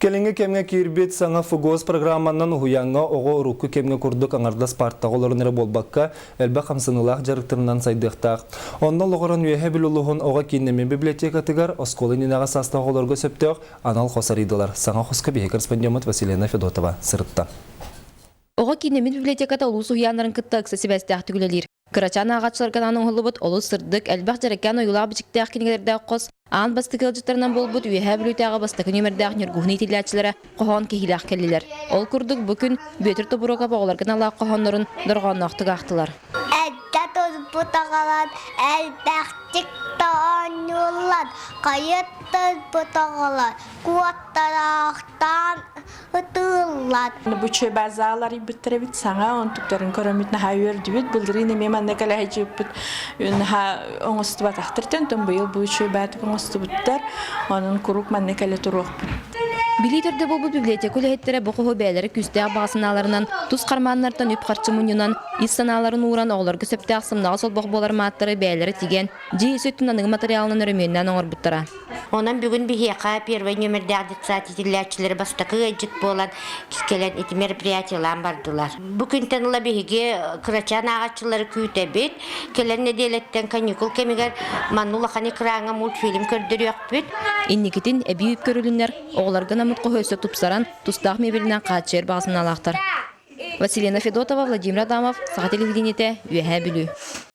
Кэлиҥҥи кэмҥэ киирбит саҥа ФГОС программанан уһуйааҥҥа оҕо урукку кэмҥэ курдук аҥардас паартаҕа олорон эрэ буолбакка, элбэх хамсаныылаах дьарыктарынан сайдыахтаах. Онно олоҕуран Үөһээ Бүлүү улууһун оҕо кииннэммит библиотекатыгар оскуола иннинээҕи саастаах оҕолорго сөптөөх анал хос арыйдылар. Саҥа хоско биһиги корреспондеммыт Василина Федотова сырытта. Оҕо кииннэммит библиотеката улуус уһуйааннарын кытта ыкса сибээстээхтик үлэлиир. Кырачаан ааҕааччыларга анаан оҥоһуллубут олус сырдык, элбэх дьэрэкээн ойуулаах-бичиктээх кинигэлэрдээх хос аан бастакы ыалдьыттарынан буолбут Үөһээ Бүлүүтээҕи бастакы нүөмэрдээх Ньургуһун иитиллээччилэрэ хоһоон киһилээх кэллилэр. Ол курдук бу күн Бүөтүр Тобуруокап оҕолорго аналлаах хоһооннорун дорҕоонноохтук аахтылар. Эрдэ турбут оҕолор элбэхтик да оонньууллар, хайыт турбут оҕолор куоттараахтаан ытыыллар. Бу базалар ыйбыттар эбит саҥа онтуктарын көрөммүт наһаа үөрдүбүт. Былырыын эмиэ манна кэлэһэдьииппит наһаа оҥостубатахтар тон быйыл бу үчүгэй баатык оҥостубуттар. Онон куруук манна кэлэ туруохпут. Билии төрдө буолбут библиотека үлэһиттэрэ бу хоһу бэйэлэрэ күүстээх баҕа санааларынан, тус хармааннартан үп-харчы мунньунан, ис санааларын ууран оҕолорго сөптөөх сымнаҕас олбох буолар мааттары бэйэлэрэ тигэн, дьиэ ис өттүн аныгы матырыйаалынан өрөмүөннээн оҥорбуттара. Онон бүгүн биһиэхэ первый нүөмэрдээх детсад иитиллээччилэрэ бастакы ыалдьыт буолан кэлэн ити мероприятиелаан бардылар. Бу күнтэн ыла биһиги кырачаан ааҕааччылары күүтэбит. Кэлэр нэдиэлэттэн каникул кэмигэр манна улахан экраҥҥа мультфильм көрдөрүөхпүт. Инникитин эбии үп көрүлүннэр, оҕолорго намыт хоһу өссө тупсаран, тустаах мебелинэн хааччыйар баҕа санаалаахтар. Василина Федотова, Владимир Адамов, Саха телевидениетэ, Үөһээ Бүлүү.